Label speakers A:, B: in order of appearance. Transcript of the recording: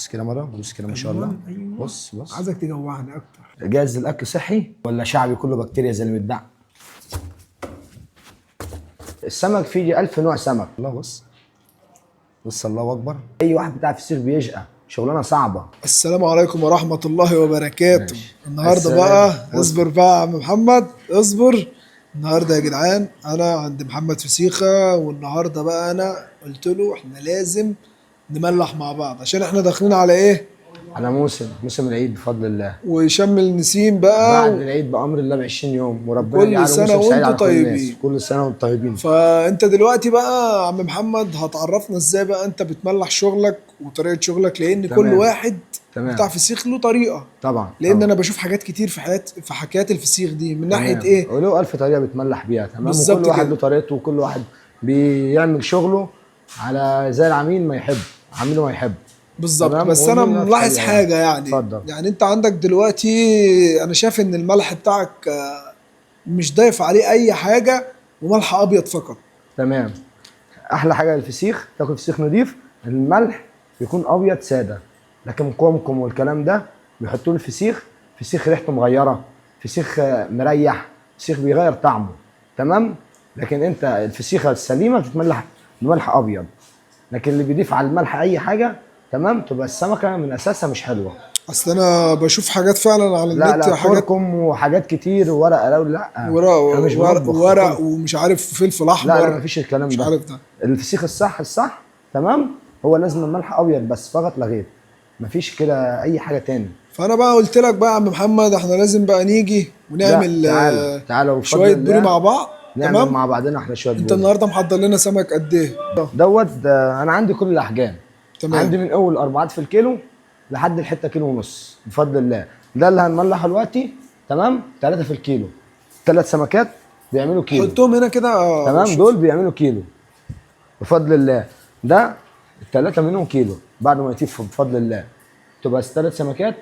A: بص كده مره، بص كده ما شاء الله.
B: أيوة.
A: بص بص.
B: عايزك تجوعني اكتر.
A: جاهز للاكل صحي ولا شعبي كله بكتيريا زي اللي متباع؟ السمك فيه 1000 نوع سمك. الله، بص بص، الله اكبر. اي واحد بتاع فسيخ بيشقى، شغلانة صعبة.
B: السلام عليكم ورحمة الله وبركاته.
A: ماشي.
B: النهارده
A: السلام.
B: بقى
A: بص.
B: اصبر بقى يا عم محمد، اصبر. النهارده يا جدعان انا عند محمد فسيخة، والنهارده بقى انا قلت له احنا لازم نملح مع بعض عشان احنا داخلين على ايه؟
A: على موسم العيد بفضل الله.
B: وشم النسيم بقى
A: بعد العيد بامر الله ب 20 يوم، وربنا
B: كل
A: يجعله
B: سنة
A: موسم سعيد
B: وانتم
A: على كل الناس.
B: طيبين.
A: كل سنة وانتم طيبين.
B: فانت دلوقتي بقى يا عم محمد هتعرفنا ازاي بقى انت بتملح شغلك وطريقة شغلك، لان كل واحد بتاع فسيخ له طريقة.
A: طبعا.
B: لان
A: طبعا.
B: انا بشوف حاجات كتير في حياة في حكايات الفسيخ دي من ناحية ايه؟
A: وله 1000 طريقه بتملح بيها. تمام.
B: بالظبط
A: وكل واحد
B: كده.
A: له طريقته، وكل واحد بيعمل شغله على زي العميل ما يحب، عميله ما يحب.
B: بالظبط.
A: تمام،
B: بس انا
A: ومين
B: ملاحظ
A: أكتر
B: حاجة يعني.
A: اتفضل.
B: يعني انت عندك دلوقتي انا شايف ان الملح بتاعك مش ضايف عليه اي حاجة، وملح ابيض فقط.
A: تمام. احلى حاجة للفسيخ تاكل فسيخ نضيف، الملح يكون ابيض ساده. لكن كركم والكلام ده بيحطوا له الفسيخ، فسيخ ريحته مغيرة، فسيخ مريح، فسيخ بيغير طعمه. تمام. لكن انت الفسيخه السليمة بتتملح بملح ابيض، لكن اللي بيضيف على الملح اي حاجة، تمام، تبقى السمكة من اساسها مش حلوة.
B: اصل انا بشوف حاجات فعلا على
A: لا
B: النت،
A: لا،
B: حاجات
A: كركم وحاجات كتير وورق لو لا،
B: ورق
A: احنا مش
B: ورق,
A: بنطبخ.
B: ورق ومش عارف فلفل احمر.
A: لا لا، مفيش الكلام
B: مش
A: ده.
B: عارف ده.
A: الفسيخ الصح الصح، تمام، هو لازم الملح ابيض بس فقط لا غير، مفيش كده اي حاجة تاني.
B: فانا بقى قلت لك بقى يا عم محمد احنا لازم بقى نيجي ونعمل
A: لا، تعالى تعالى وبفضل
B: شوية بوري
A: الله
B: مع بعض.
A: نعمل
B: تمام.
A: مع بعضنا احنا شوية
B: انت
A: بوري.
B: النهارده محضر لنا سمك قد ايه؟
A: دوت انا عندي كل الاحجام.
B: تمام.
A: عندي من اول 4 في الكيلو لحد الحتة كيلو ونص بفضل الله. ده اللي هنملحه دلوقتي. تمام. 3 في الكيلو، 3 سمكات بيعملوا كيلو.
B: حطهم هنا كده.
A: تمام.
B: شوف.
A: دول بيعملوا كيلو بفضل الله. ده الثلاثة منهم كيلو بعد ما يطيب بفضل الله، تبقى 3 سمكات.